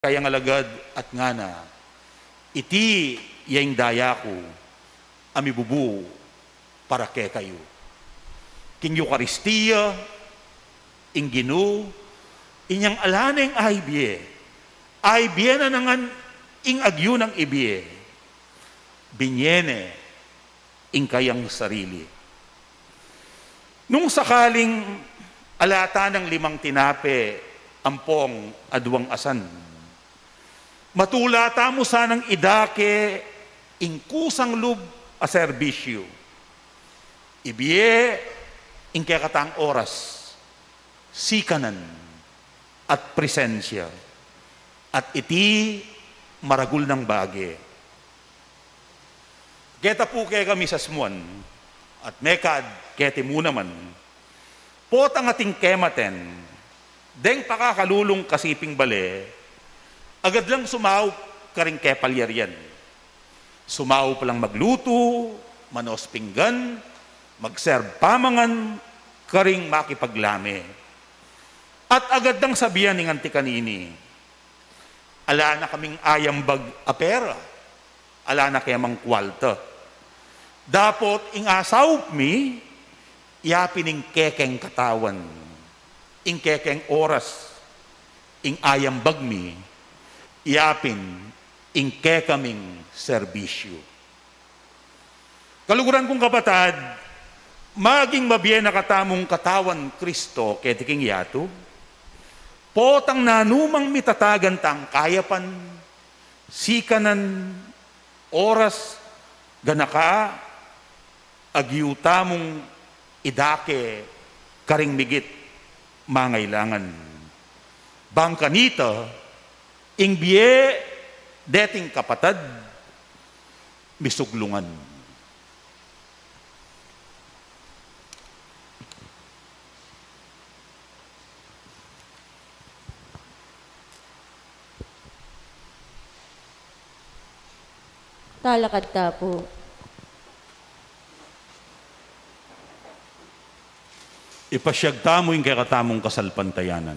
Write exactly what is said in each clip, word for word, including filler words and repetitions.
kayang alagad at ngana, "Iti ya ing daya ku a mibubu para kekayu." King Eukaristia, ing Ginu, inyang ala neng aibie, aibie na ngan ing agyu nang ibie, binie ne ing kayang sarili. Nung sakaling ala tanang limang tinape ampong aduang asan, matula tamu sanang idake ing kusang lub a serbisyu. Ibie ing kekatang oras, sikanan, at presensya, at iti maragul nang bage. Keta pu kekami sasmuan, at mekad keti mu naman, potang ating kematen, deng pakakalulung kasiping bale, agad lang sumaup karing kepalyarian. Sumaup lang maglutu, manos pinggan, magserb pamangan, karing makipaglame. At agad nang sabian ning anti kanini, "Ala na kaming ayambag a pera, ala na kemang kualta. Dapot ing asaup mi, yapin ing kekeng katawan, ing kekeng oras, ing ayambag mi, yapin ing kekaming serbisyu." Kaluguran kung kapatad, maging mabie na katamung katawan Kristo keti king yatu, potang nanumang mitatagan tang kayapan, sikanan, oras, ganaka, agyu tamung idake karing migit mangailangan. Bang kanita, ing bie deting kapatad, misuglungan. Talakad ta pu. Ipasyag tamu ing kekatamung kasalpantayanan.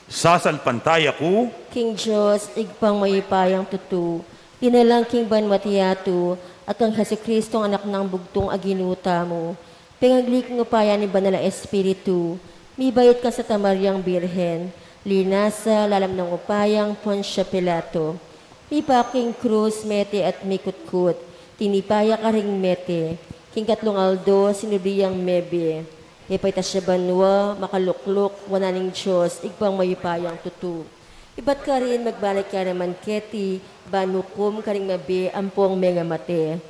Sasalpantaya ku king Dios, Ibpang mayupayang tutu, linalang king banua at yatu, at kang Jesucristong Anak nang bugtung a Ginu tamu, pengagli king upaya ning Banal a Espiritu, mibait kang Santa Mariang Birhen, linasa lalam nang upayang Poncio Pilato, mipaku king krus, mete at mikutkut, tinipa ya karing mete, king katlung aldo sinubli yang mebie, mipaitas ya banua, makalukluk wanan ning Dios, Ibpang mayupayang tutu. Ibat karin magbalik ya naman keti, ban mukum karing mabie ampong mengamate.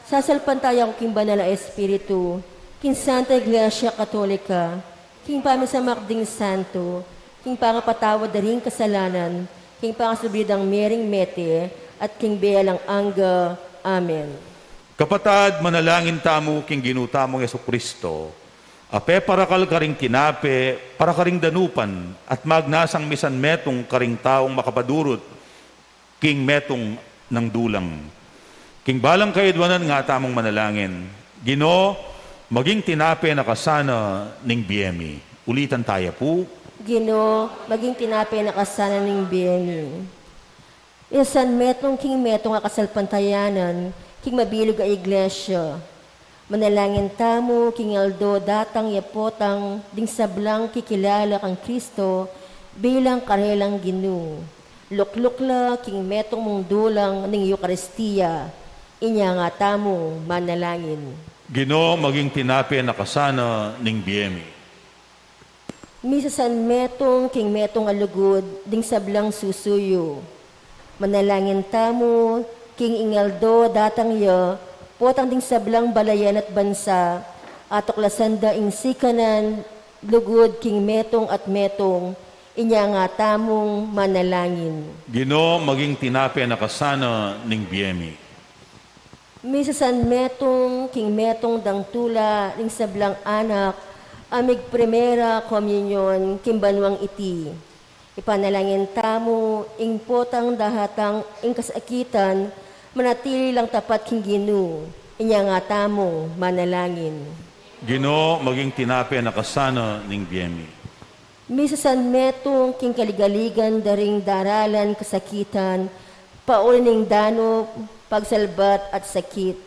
Sasalpantaya ku king Banal a Espiritu, king Santa Iglesia Katolika, king pamisamak ding santo, king pangapatawad da ring kasalanan, king pangasubli dang mie ring mete, at king bie alang angga. Amen. Kapatad, manalangin tamu king Ginu tamung Jesucristo, a peparakal karing tinape para karing danupan, at magnasang misanmetung karing taung makapadurut king metung nang dulang. King balang kayadwanan nga tamung manalangin, Ginu, maging tinape na ka sana ning bie mi. Ulitan taya pu. Ginu, maging tinape na ka sana ning bie mi. Misasanmetung king metung a kasalpantayanan, king mabilug a Iglesia. Manalangin tamu king aldo datang ya potang ding sablang kikilala kang Kristo bilang karelang Ginu. Lukluk la king metung mung dulang ning Eukaristia. Inya nga tamu manalangin. Ginu, maging tinape na ka sana ning bie mi. Misasanmetung king metung a lugud ding sablang susuyu. Manalangin tamu king ing aldo datang ya, potang ding sablang balayan at bansa, atuklasan da ing sikanan, lugud king metung at metung, inya nga tamung manalangin. Ginu, maging tinape na ka sana ning bie mi. Misasanmetung king metung dang tula ning sablang anak a migprimera komunyon king banuang iti. Ipanalangin tamu ing potang dahatang ing kasakitan, manatili lang tapat king Ginu, inya nga tamu manalangin. Ginu, maging tinape na ka sana ning bie mi. Misasanmetung king kaligaligan da ring daralan kasakitan, pauli ning danup, pagsalbat at sakit.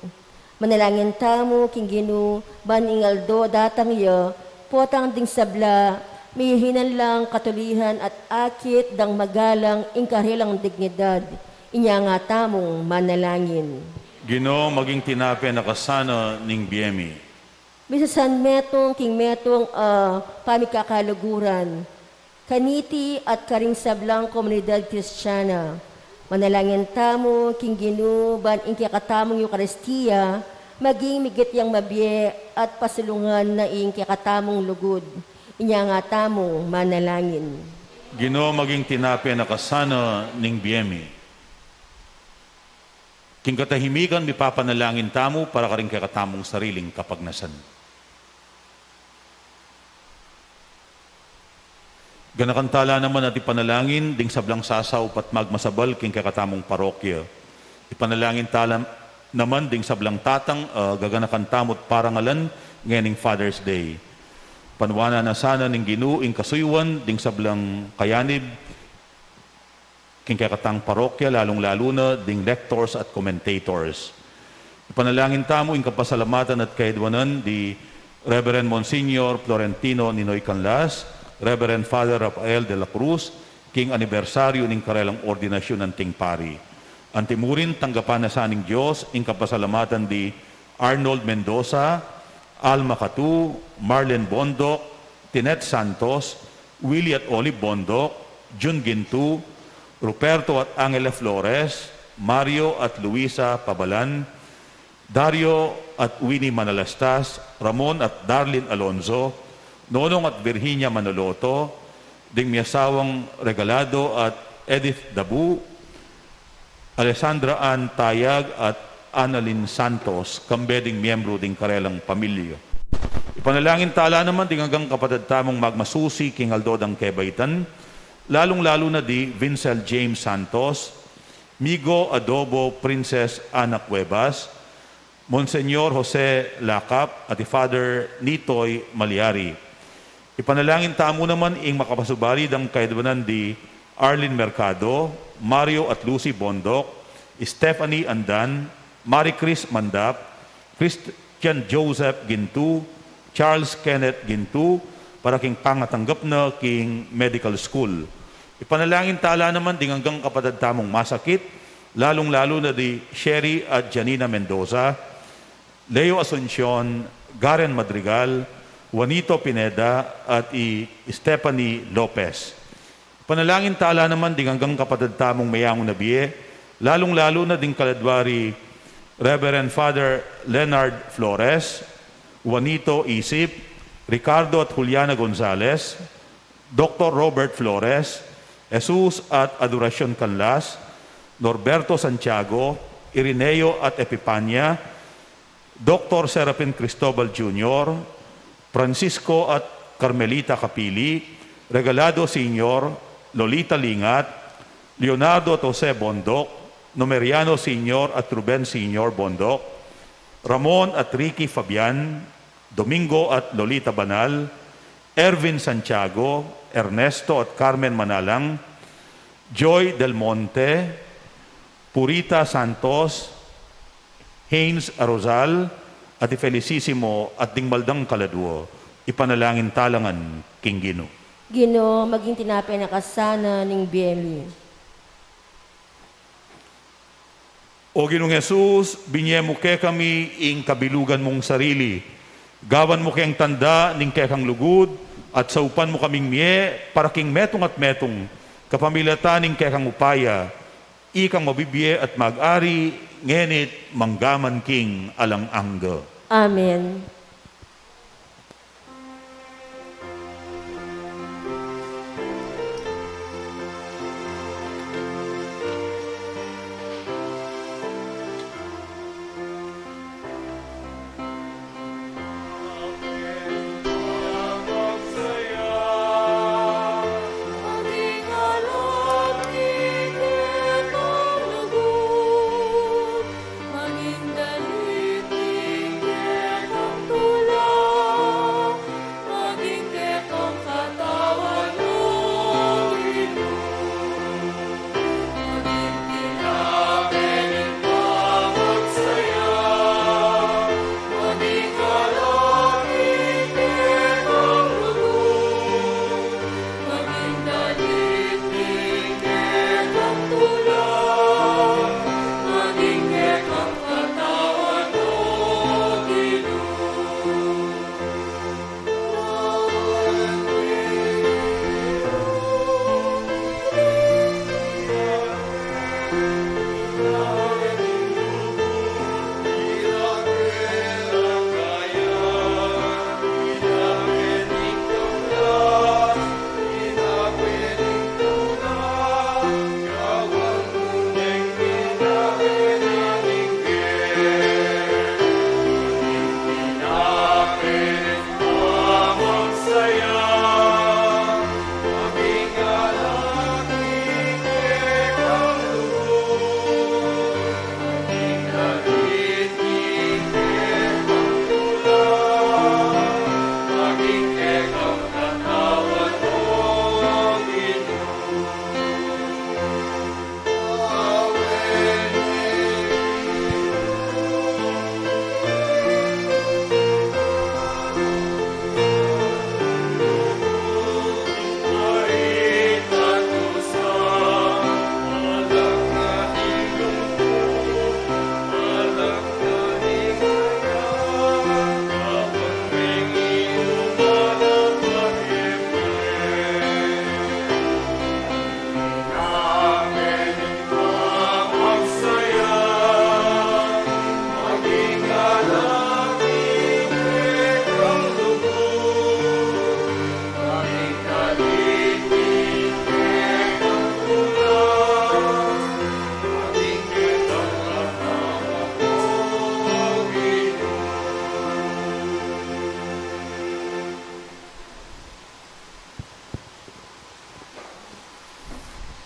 Manalangin tamu king Ginu, ban ing aldo datang ya, potang ding sabla, mihinan lang katulihan at akit dang magalang ing karelang dignidad. Inya nga tamung manalangin. Ginu, maging tinape na ka sana ning bie mi. Misasanmetung king metung a pamikakaluguran kaniti at karing sablang komunidad Kristiana. Manalangin tamu king Ginu ban ing kekatamung Eukaristia maging migit yang mabie at pasulungan na ing kekatamung lugud. Inya nga tamung manalangin. Ginu, maging tinape na ka sana ning bie mi. King katahimikan, mipapanalangin tamu para karing kekatamung sariling kapagnasan. Ganakan tala naman at ipanalangin ding sablang sasaup at magmasabal king kekatamung parokya. Ipanalangin tala naman ding sablang tatang, ah, gaganakan tamu't parangalan ngening Father's Day. Panuanan na sana ning Ginu ing kasuyuan ding sablang kayanib king kekatang parokya, lalung-lalu na ding lectors at commentators. Ipanalangin tamu ing kapasalamatan at kayadwanan di Reverend Monsignor Florentino Ninoy Canlas, Reverend Father Rafael de la Cruz, king anibersaryu ning karelang ordinasyun anting pari. Antimurin tanggapan na sa ning Dios ing kapasalamatan di Arnold Mendoza, Alma Catu, Marlene Bondoc, Tinette Santos, Willie at Olive Bondoc, Jun Gintu, Ruperto at Angela Flores, Mario at Luisa Pabalan, Dario at Winnie Manalastas, Ramon at Darlene Alonzo, Nonong at Virginia Manoloto, ding miasawang Regalado at Edith Dabu, Alessandra Ann Tayag at Annalyn Santos, kambe ding miyembro ding karelang pamilya. Ipanalangin tala naman ding anggang kapatad tamung magmasusi king aldo dang kebaitan, lalung-lalu na di Vincel James Santos, Migo Adobo, Princess Ana Cuevas, Monsignor Jose Lacap at i Father Nitoy Maliari. Ipanalangin tamu naman ing makapasubali dang kayadwanan di Arlene Mercado, Mario at Lucy Bondoc, Stephanie Andan, Marie Chris Mandap, Christian Joseph Gintu, Charles Kenneth Gintu, para king pangatanggap na king medical school. Ipanalangin tala naman ding anggang kapatad tamung masakit, lalung-lalu na di Sherry at Janina Mendoza, Leo Asuncion, Garen Madrigal, Juanito Pineda, at i Stephanie Lopez. Panalangin tala naman ding anggang kapatad tamung meyangu na bie, lalung-lalu na ding kaladwa ri Reverend Father Leonard Flores, Juanito Isip, Ricardo at Juliana Gonzalez, Doktor Robert Flores, Jesus at Adoracion Canlas, Norberto Santiago, Irineo at Epipania, Doktor Serafin Cristobal Junior, Francisco at Carmelita Capili, Regalado Senior, Lolita Lingat, Leonardo at Jose Bondoc, Numeriano Senior at Ruben Senior Bondoc, Ramon at Ricky Fabian, Domingo at Lolita Banal, Ervin Santiago, Ernesto at Carmen Manalang, Joy Del Monte, Purita Santos, Haynes Arozal, at i Felicissimo at ding mal dang kaladwa. Ipanalangin tala ngan king Ginu. Ginu, maging tinape na ka sana ning bie mi. O Ginung Jesus, binie mu kekami ing kabilugan mung sarili. Gawan mu keng tanda ning kekang lugud, at saupan mu kaming mie para king metung at metung, kapamilatan ning kekang upaya, ikang mabibie at mag-ari, ngeni't manggaman king alang angga. Amen.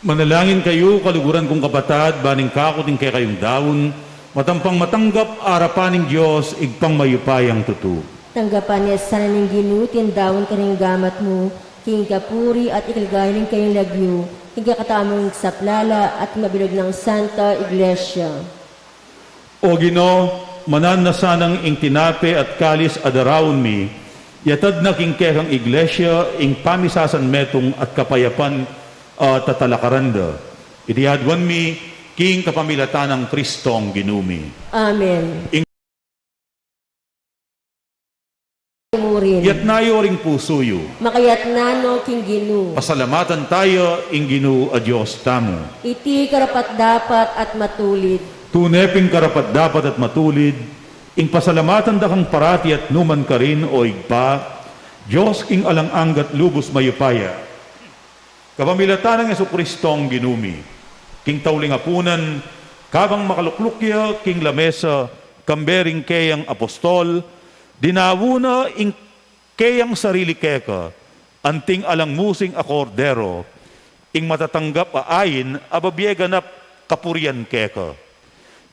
Manalangin kayu, kaluguran kung kapatad, ban ing kaku at ing kekayung daun, matampang matanggap arapan ning Dios, Ibpang mayupayang tutu. Tanggapan na sana ning Ginu ing daun karing gamat mu, king kapurian at ikaligaya ning kayang lagyu, king kekatamung saplala at mabilug nang Santa Iglesia. O Ginu, manan na sanang ing tinape at kalis a daraun mi, yatad na king kekang Iglesia ing pamisasan metung at kapayapan a tatalakaran da. Iti aduan mi king kapamilatan nang Kristong Ginu mi. Amen. Ing Murin. Yatna yu ring pusu yu. Makayatna no king Ginu. Pasalamatan taya ing Ginu a Dios tamu. Iti karapat-dapat at matulid. Tune pin karapat-dapat at matulid, ing pasalamatan da kang parati at nukarin man, o Ibpa, Dios king alang angga at lubus mayupaya. Kapamilatan nang Jesukristong Ginu mi, king tauling apunan, kabang makalukluk ya king lamesa, kambe ring keyang apostol, dinaun na ing keyang sarili keka, anting alang musing a kordero, ing matatanggap a ain a babie ganap kapurian keka.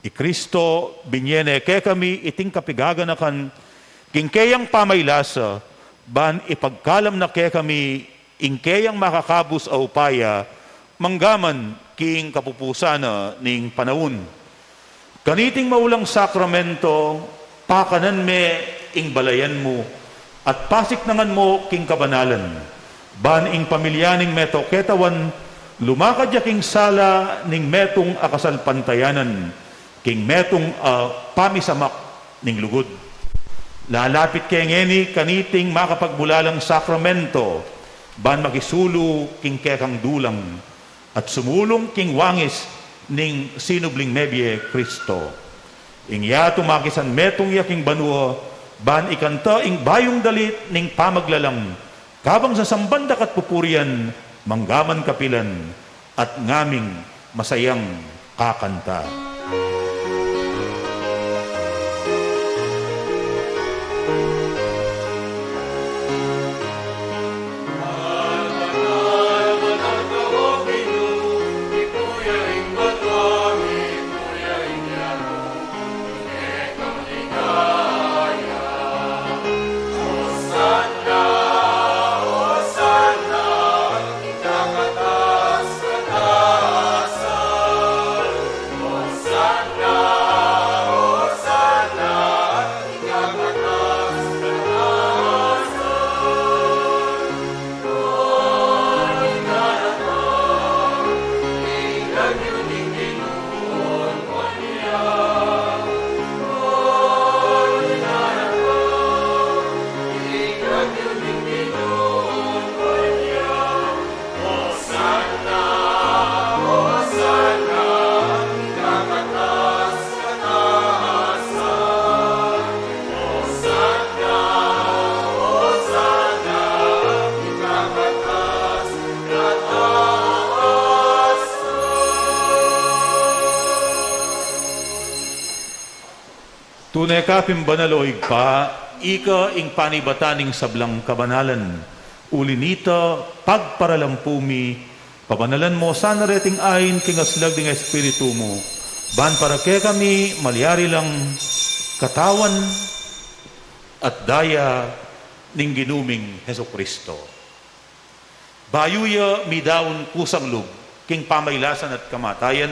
I Kristo, binie ne kekami iting kapigaganakan king keyang pamaylasa, ban ipagkalam na kekami ing keyang makakabus a upaya, manggaman king kapupusan na ning panaun. Kaniting maulang sakramento, pakanan me ing balayan mu, at pasiknangan mu king kabanalan, ban ing pamilya ning meto ketawan, lumakad ya king sala ning metung a kasalpantayanan, king metung a pamisamak ning lugud. Lalapit ke ngeni kaniting makapagbulalang sakramento, ban makisulu king kekang dulang, at sumulung king wangis ning sinubling mebie Kristo. Ing yatu makisan metung ya king banua, ban ikanta ing bayung dalit ning pamaglalang, kabang sasamban da ka at pupurian, manggaman kapilan, at ngaming masayang kakanta. Tune ka pin banal, o Ibpa, ika ing panibatan ning sablang kabanalan. Uli nita, pagparalampu mi, pabanalan mo sana reting ain king aslag ning Espiritu mu, ban para kekami malyari lang katawan at daya ning Ginu ming Jesucristo. Bayu ya midaun kusang lub king pamaylasan at kamatayan,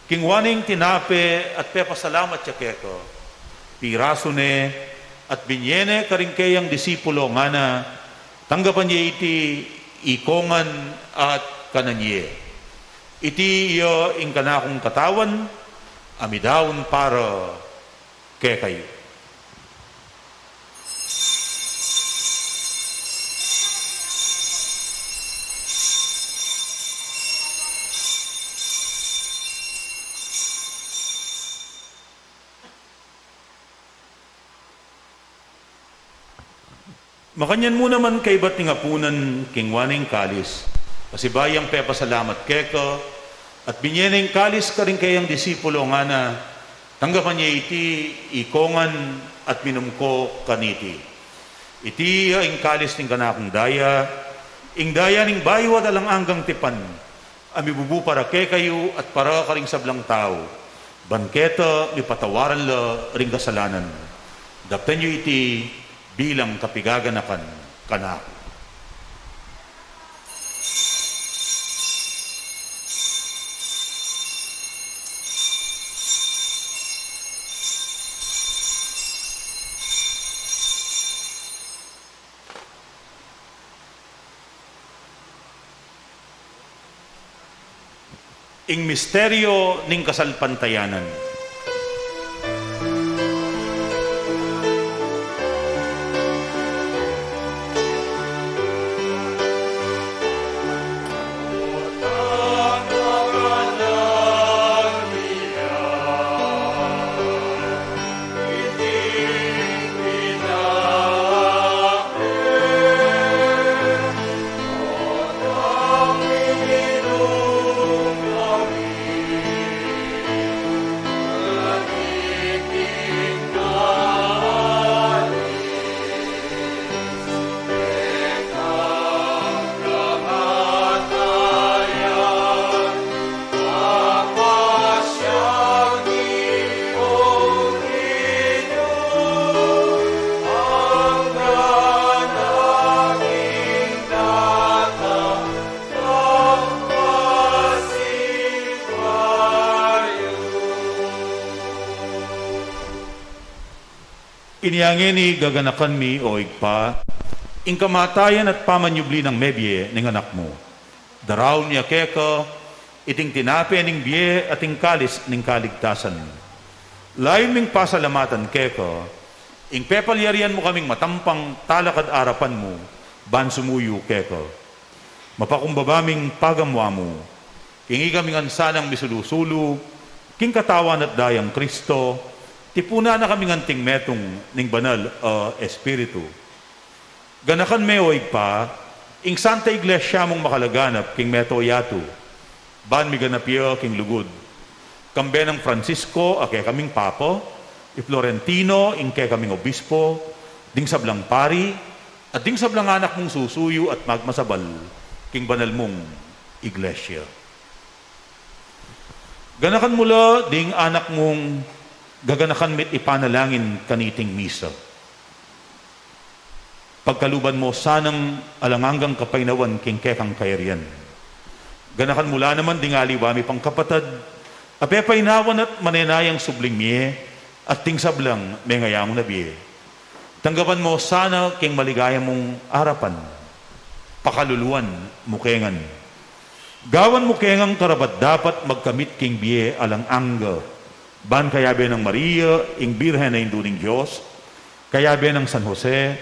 kingwa ne ing tinape at pepasalamat ya keka, pirasu ne at binie ne karing keyang disipulo, ngana, tanggapan ye iti ikongan at kanan ye. Iti ya ing kanakung katawan a midaun para kekayu. Makanyan mu naman kaybat ning apunan, kingwa ne ing kalis, pasibayu yang pepasalamat keka, at binie ne ing kalis karing keyang disipulo, ngana, tanggapan ye iti ikongan at minum ko kaniti. Iti ya ing kalis ning kanakung daya, ing daya ning bayu at alang anggang tipan, a mibubu para kekayu at para karing sablang tau, ban keta mipatawaran la ring kasalanan. Daptan yu iti bilang kapigaganakan kanaku. Ing misteryo ning kasalpantayanan. Inya ngeni gaganakan mi, o Ibpa, ing kamatayan at pamanyubli nang mebie ning Anak mu. Daraun mi keka iting tinape ning bie at ing kalis ning kaligtasan. Layun ming pasalamatan keka ing pepalyarian mu kaming matampang talakad arapan mu ban sumuyu keka. Mapakumbaba ming pagamwamu king ikami ngan sanang misulu-sulu king katawan at dayang Kristo, tipunan na kaming anting metung ning Banal a Espiritu. Ganakan me, o Ibpa, ing Santa Iglesia mung makalaganap king meto yatu, ban miganap ya king lugud. Kambe nang Francisco a kekaming Papa, i Florentino ing kekaming Obispo, ding sablang pari, at ding sablang anak mung susuyu at magmasabal king banal mung Iglesia. Ganakan mu la ding anak mung gaganakan mi't ipanalangin kaniting misa. Pagkaluban mu sanang alang anggang kapaynawan king kekang kayarian. Ganakan mu la naman ding aliwa mi pang kapatad a pepainawan at manenayang subling mie at ding sablang mengayangu na bie. Tanggapan mu sana king maligaya mung arapan. Pakaluluan mu ke ngan. Gawan mu ke ngan karapat-dapat magkamit king bie alang angga, ban kayabe nang Maria, ing Birhen a Indu ning Dios, kayabe nang San Jose,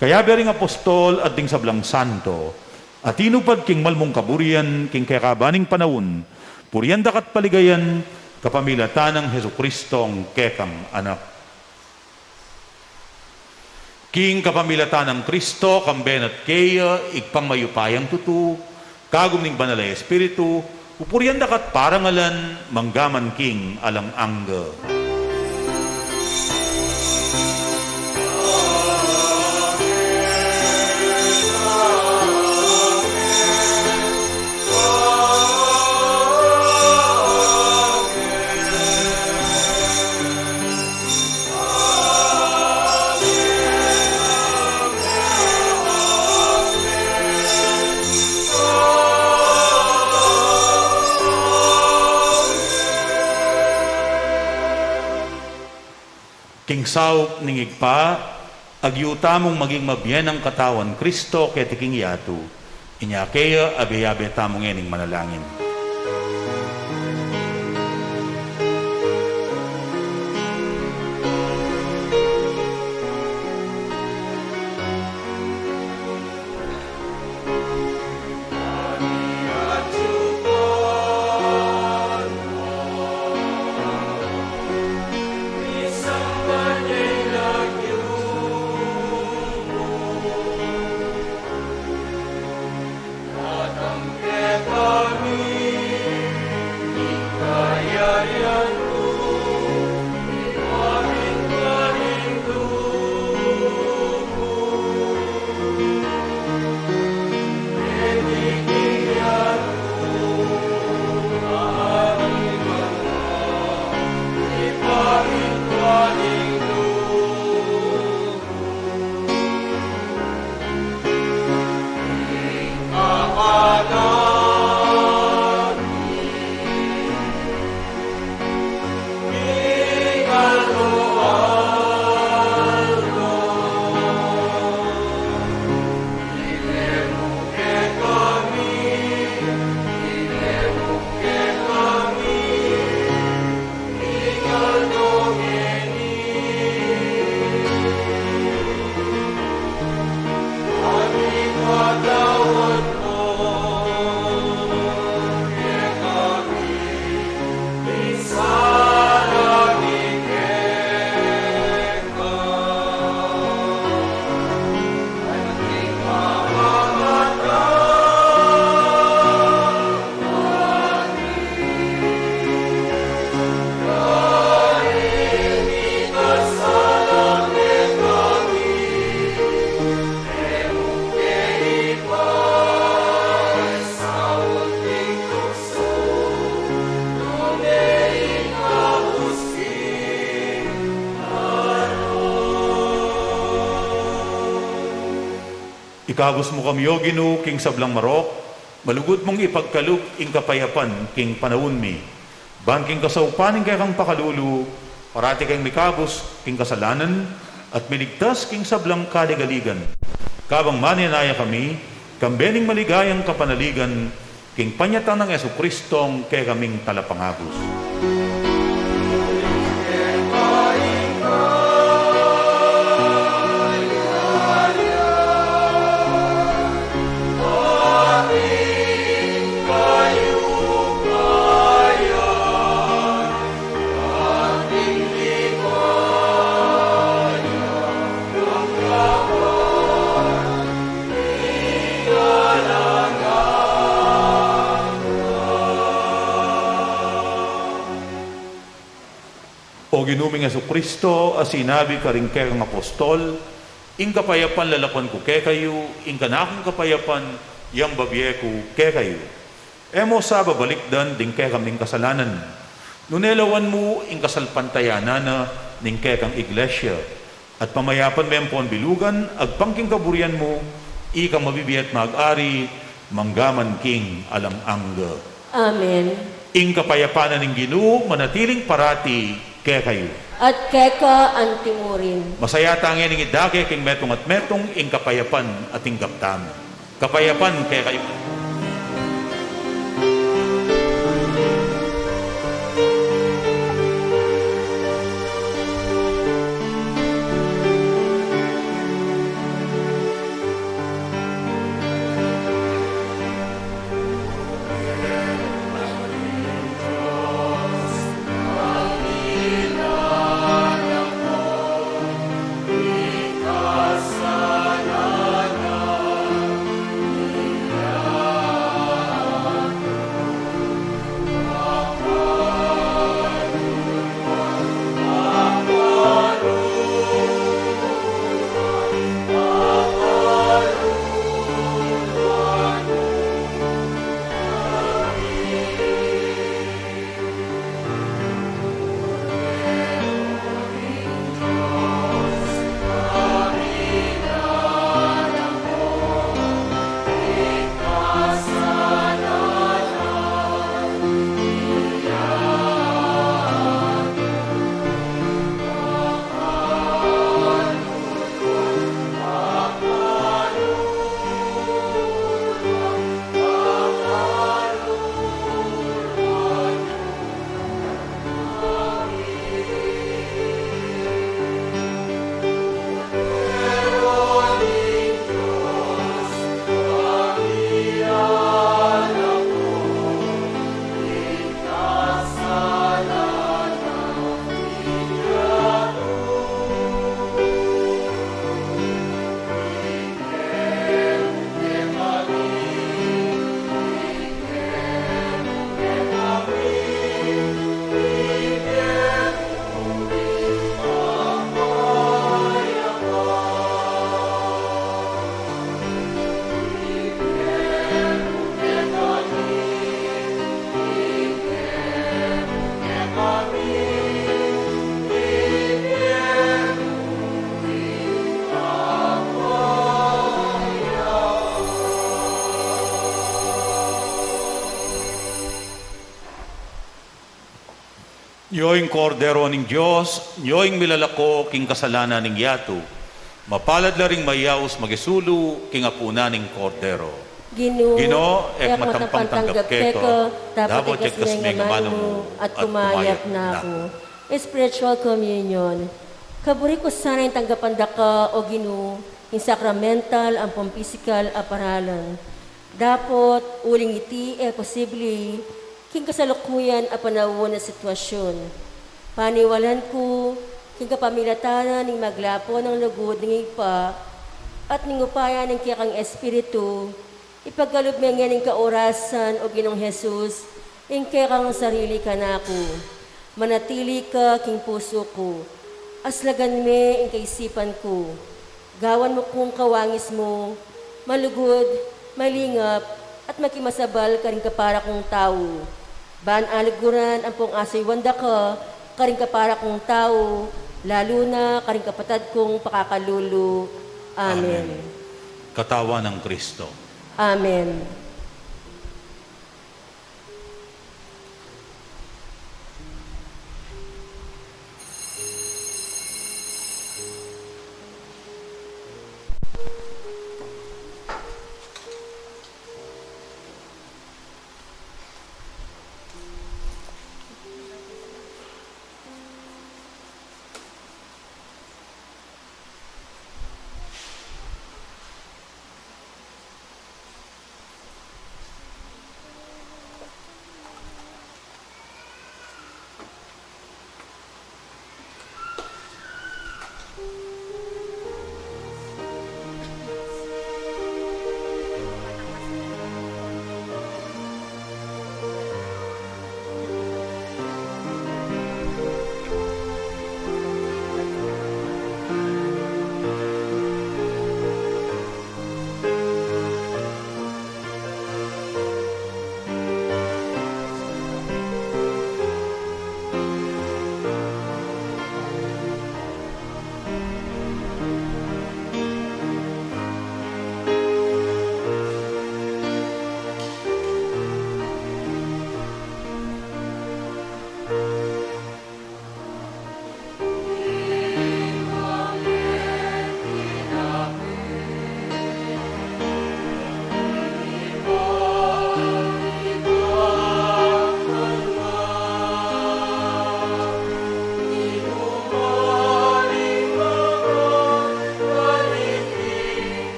kayabe ring apostol at ding sablang santo a tinupad king mal mung kaburian king kekaban ning panaun, purian da ka't paligayan kapamilatan nang Jesukristong kekang Anak. King kapamilatan nang Kristo, kambe na't keya, Ibpang mayupayang tutu, kagum ning Banal a Espiritu, pupurian da ka't parangalan mangga man king alang angga. King saup ning Ibpa, agyu tamung maging mabie nang katawan Kristo keti king yatu, inya keya abe-abe tamu ngening manalangin. Ikabus mu kami, O Ginu, king sablang marok, malugud mung ipagkalub ing kapayapan king panaun mi. Ban king kasaupan ning kekang pakalulu, parati keng mikabus king kasalanan at miligtas king sablang kaligaligan. Kabang manenaya kami, kambe ning maligayang kapanaligan, king panyatang nang Jesucristong kekaming Talapangabus. O Ginu ming Jesucristo, a sinabi karing kekang apostol, "Ing kapayapan lalakuan ku kekayu, ing kanakung kapayapan yang babie ku kekayu." E mu sa babalikdan ding kekaming kasalanan, nune lawan mu ing kasalpantayanan na ning kekang iglesia, at pamayapan me ampon bilugan agpang king kaburian mu, ikang mabibie at mag-ari mangga man king alang angga. Amen. Ing kapayapan na ning Ginu manatiling parati kekayu. At keka antimurin. Masaya tang ning idake king metung at metung ing kapayapan a tinggap tamu. Kapayapan kekayu. Nyo ing Kordero ning Dios, nyo ing milalako king kasalanan ning yatu. Mapalad la ring mayaus makisulu king apunan ning Kordero. Ginu, Ginu, e ku matampang tanggap keka, dapot yagkas me ing amanu mu at kumayap na ku. Spiritual Communion. Kaburi ku sana ing tanggapan da ka, O Ginu, ing sakramental ampong pisikal a paralan. Dapot uling iti e posibli king kasalukuyan a panaun at sitwasyun. Paniwalan ku king kapamilatan na ning maglapun a lugud ning Ibpa at ning upaya ning kekang Espiritu, ipagkalub me ngeni king kaorasan, O Ginung Jesus, ing kekang sarili kanaku. Manatili ka king pusu ku, aslagan me ing kaisipan ku. Gawan mu kung kawangis mu, malugud, malingap, at makimasabal karing kapara kung tau. Ban aluguran ampong asuyuan da ka karing kapara kung tau, lalu na karing kapatad kung pakakalulu. Amen. Amen. Katawan nang Kristo. Amen.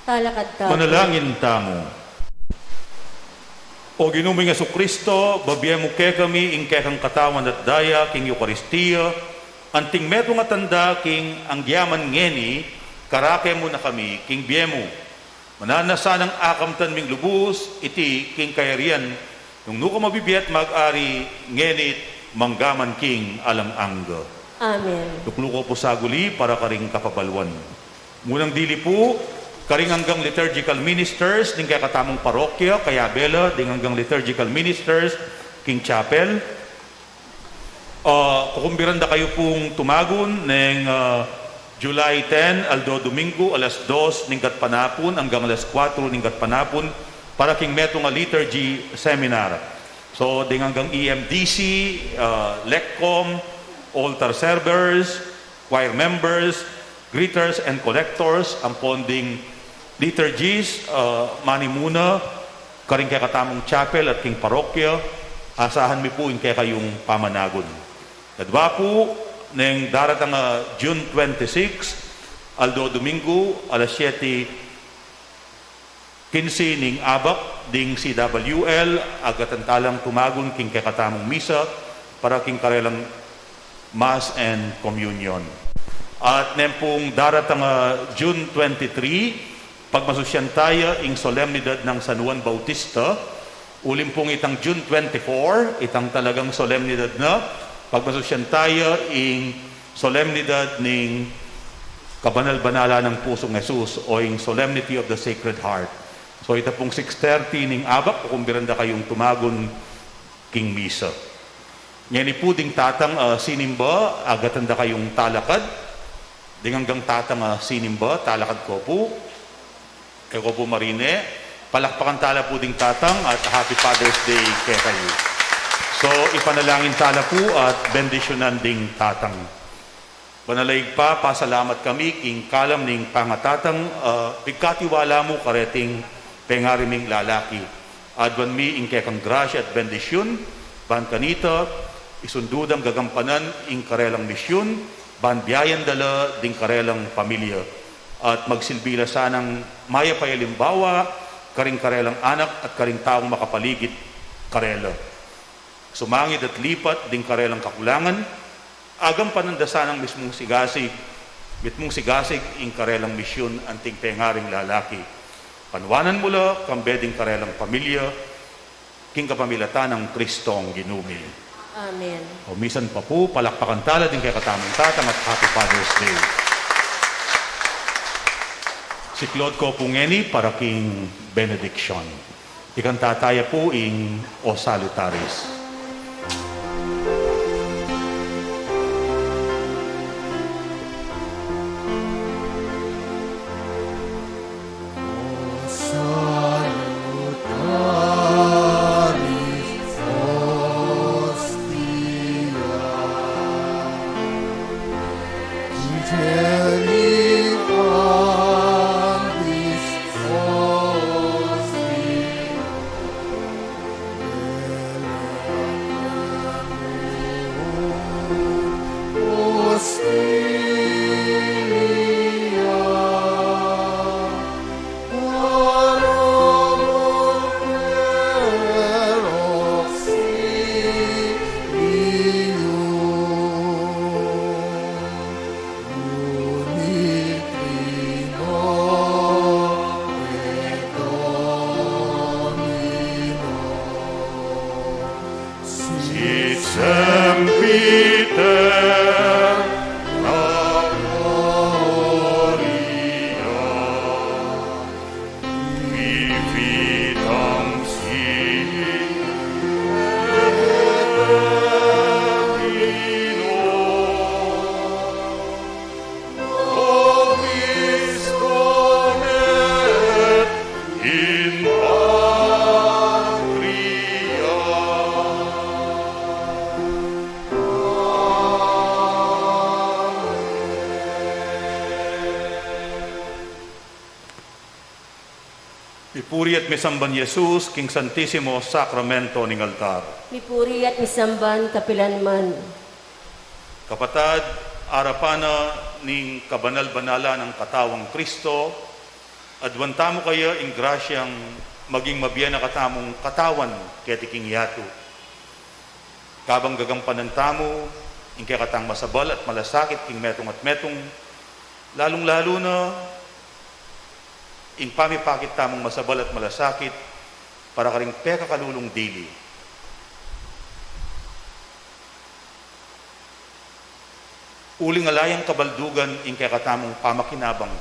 Talakad tamu. Manalangin tamu. O Ginu ming Jesucristo, babie mu kekami ing kekang katawan at daya king Eukaristia, anting metung a tanda king anggiaman ngeni, karake mu na kami king bie mu. Mananu na sanang akamtan ming lubus iti king kayarian, nung nu ka mabibie at mag-ari ngeni't manggaman king alang angga. Amen. Tuklu ko pu saguli para karing kapabaluan. Munang dili pu, karing anggang liturgical ministers ning kekatamung parokya, kayabela ding anggang liturgical ministers king chapel. Ah, kukumbiran da kayu pung tumagun neng, ah, July ten, aldo Domingo, alas dos ning gatpanapun anggang alas kuatro ning gatpanapun para king metung a liturgy seminar. So, ding anggang E M D C, ah, LECCOM, altar servers, choir members, greeters and collectors, ampon ding liturgies, ah, manimuna karing kekatamung chapel at king parokya, asahan mi pu ing kekayung pamanagun. Kadwa pu, neng daratang a June twenty-six, aldo Domingo, alas siete quince ning abak, ding C W L, agatan talang tumagun king kekatamung misa para king karelang Mass and Communion. At neng pung daratang a June twenty-three, pagmasusyan taya ing solemnidad nang San Juan Bautista, uling pung itang June twenty-four, itang talagang solemnidad na, pagmasusyan taya ing solemnidad ning kabanal-banalan nang Pusung Jesus o ing Solemnity of the Sacred Heart. So, ita pung six thirty ning abak, kukumbiran da kayung tumagun king misa. Ngeni pu ding tatang, ah, sinimba, agatan da kayung talakad. Ding anggang tatang, ah, sinimba, talakad ko pu. E ko pu marine, palakpakan tala pu ding tatang at Happy Father's Day kekayu. So, ipanalangin tala pu at bendisyunan ding tatang. Banal a Ibpa, pasalamat kami king kalam ning pangatatang, ah, pigkatiwala mu kareting pengari ming lalaki. Aduan mi ing kekang grasya at bendisyun, ban kanita, isundu dang gagampanan ing karelang misyun, ban biayan da la ding karelang pamilya, at magsilbi la sanang mayap a alimbawa karing karelang anak at karing taung makapaligid karela. Sumangid at lipat ding karelang kakulangan, agampanan da sanang mismung sigasig, mitmung sigasig ing karelang misyun anting pengaring lalaki. Panuanan mu la, kambe ding karelang pamilya, king kapamilatan nang Kristong Ginu mi. Amen. O misan pa pu, palakpakan tala ding kekatamung tatang at Happy Father's Day. Siklaud ko pu ngeni para king benediction. Ikanta taya pu ing O Salutaris. Mipuri at misamban Jesus king Santisimo Sakramento ning altar. Mipuri at misamban kapilan man. Kapatad, arapan na ning kabanal-banalan nang katawang Kristo, aduan tamu kaya ing grasyang maging mabie na katamung katawan keti king yatu. Kabang gagampanan tamu ing kekatang masabal at malasakit king metung at metung, lalung-lalu na ing pamipakit tamung masabal at malasakit para karing pekakalulung dili. Uling ala yang kabaldugan ing kekatamung pamakinabang,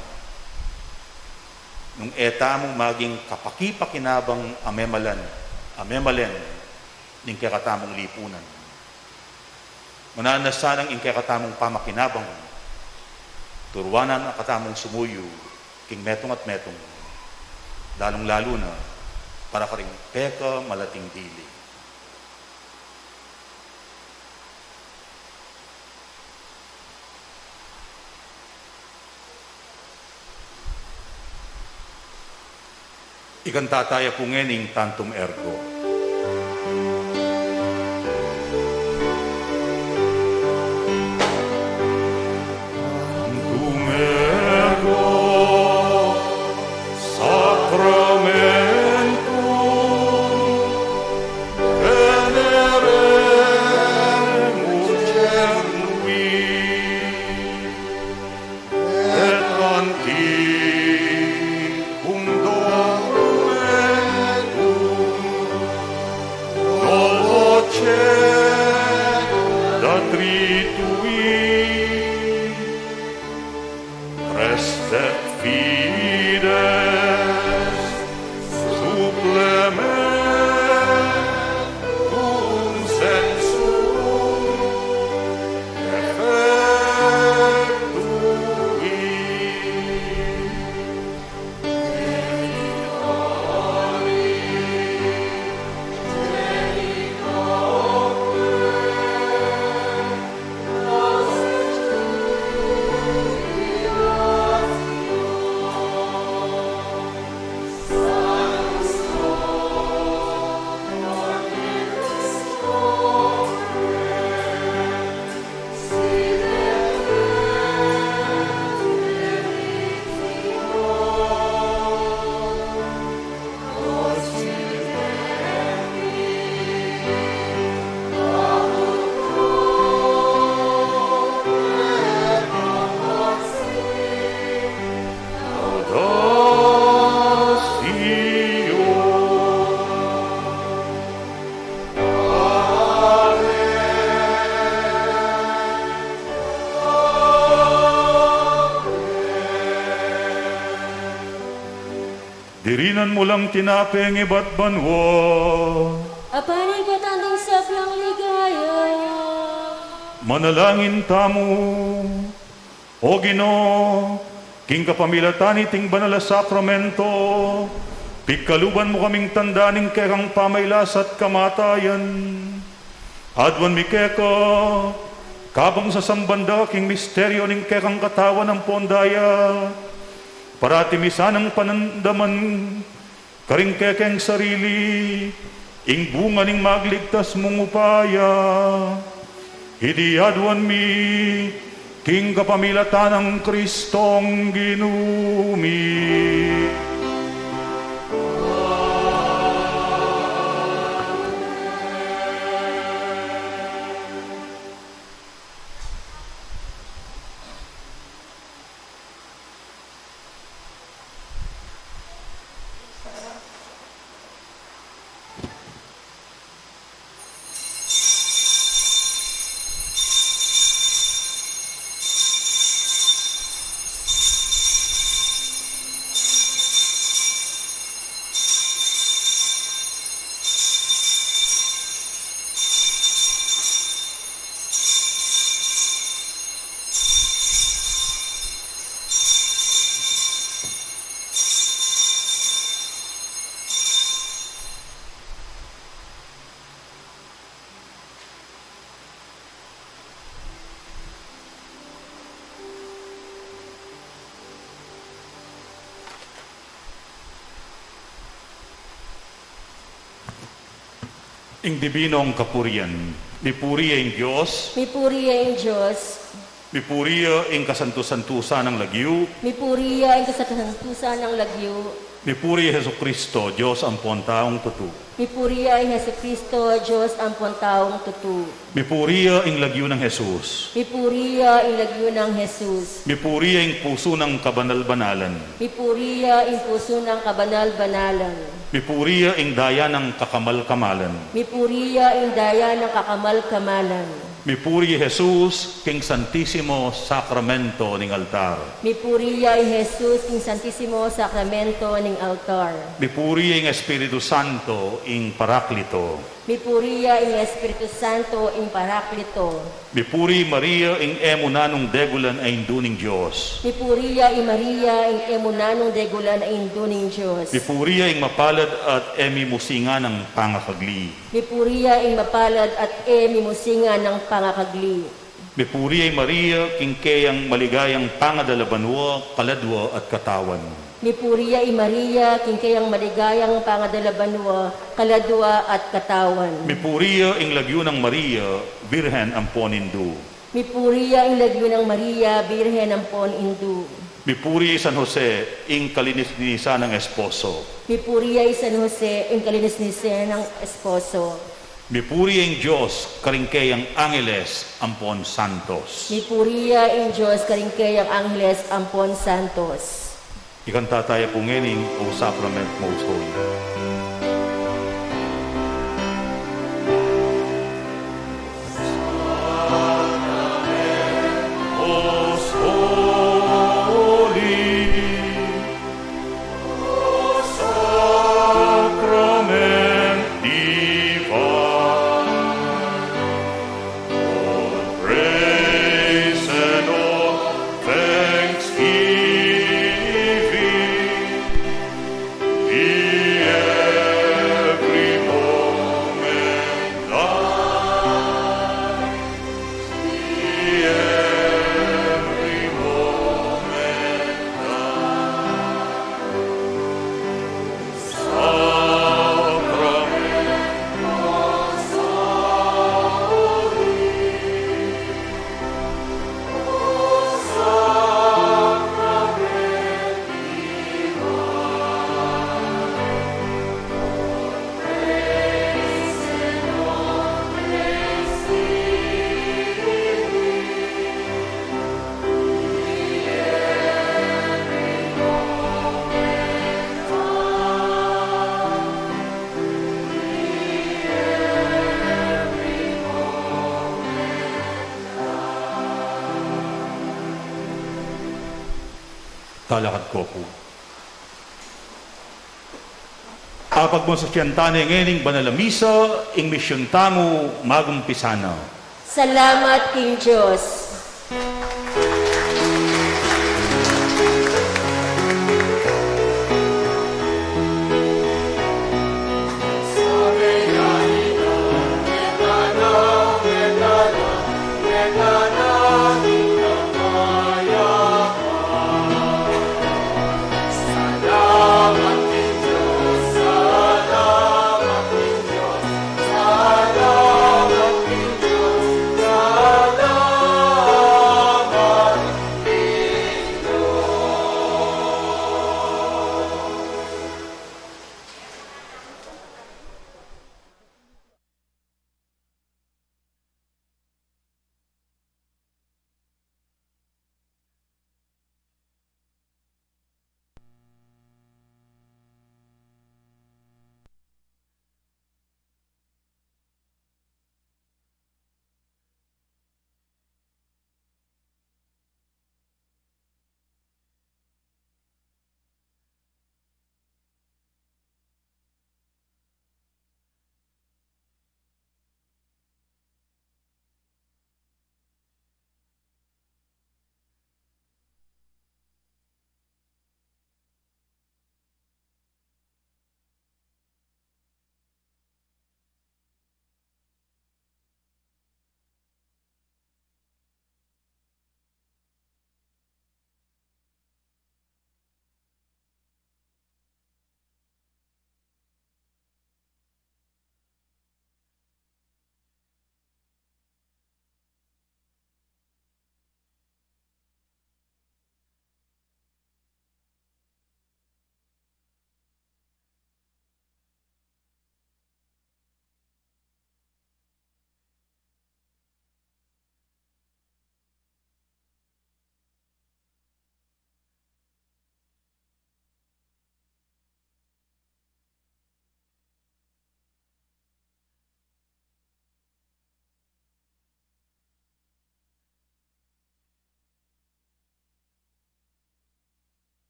nung e tamu maging kapakipakinabang a memalan, a memalen ning kekatamung lipunan. Mananu na sanang ing kekatamung pamakinabang, turuanan na katamung sumuyu king metung at metung, lalung-lalu na para karing pekamalating dili. Ikanta taya pu ngening Tantum Ergo. Tantum Ergo Sacramentum Veneremur Cernui, et antiquum documentum dolocet da tritui, restet fides supplementum sensum effectui. Dirinan mu lang tinape ning ibat banua. Apani ing ketang sablang ligaya. Manalangin tamu. O Ginu, king kapamilatan niting banal a sakramento, pigkaluban mu kaming tanda ning kekang pamailas at kamatayan. Aduan mi keka, kabang sasamban da king misteryu ning kekang katawan ampon daya, parati mi sanang panandaman karing kekeng sarili ing bunga ning magligtas mung upaya. Iti aduan mi king kapamilatan nang Kristong Ginu mi. Ing dibinong kapurian. Mipuri ya ing Dios. Mipuri ya ing Dios. Mipuri ya ing kasantu-santusan nang lagyu. Mipuri ya ing kasantu-santusan nang lagyu. Mipuri ya Jesucristo, Dios ampon taung tutu. Mipuri ya ing Jesucristo, Dios ampon taung tutu. Mipuri ya ing lagyu nang Jesus. Mipuri ya ing lagyu nang Jesus. Mipuri ya ing pusu nang kabanal-banalan. Mipuri ya ing pusu nang kabanal-banalan. Mipuri ya ing daya nang kakamal-kamalan. Mipuri ya ing daya nang kakamal-kamalan. Mipuri ya Jesus king Santisimo Sakramento ning altar. Mipuri ya ing Jesus king Santisimo Sakramento ning altar. Mipuri ya ing Espiritu Santo ing Paraklito. Mipuri ya ing Espiritu Santo ing Paraklito. Mipuri Maria ing e mu nanung degulan a Indu ning Dios. Mipuri ya i Maria ing e mu nanung degulan a Indu ning Dios. Mipuri ya ing mapalad at e mimusingan a pangakagli. Mipuri ya ing mapalad at e mimusingan a pangakagli. Mipuri ya i Maria king keyang maligayang pangadala banua, kaladua at katawan. Mipuri ya i Maria king keyang maligayang pangadala banua, kaladua at katawan. Mipuri ya ing lagyu nang Maria, Birhen ampon Indu. Mipuri ya ing lagyu nang Maria, Birhen ampon Indu. Mipuri ya i San Jose ing kalinis-linisan nang esposo. Mipuri ya i San Jose ing kalinis-linisan nang esposo. Mipuri ya ing Dios karing keyang angeles ampon santos. Mipuri ya ing Dios karing keyang angeles ampon santos. Ikanta taya pu ngeni ing O Sacrament most holy. Most holy Sacrament divine, all praise and all thanksgiving be every moment thine. Talakad ko pu. Apagmusikan tane ngening banal a misa, ing misyun tamu magumpisa na. Salamat king Dios.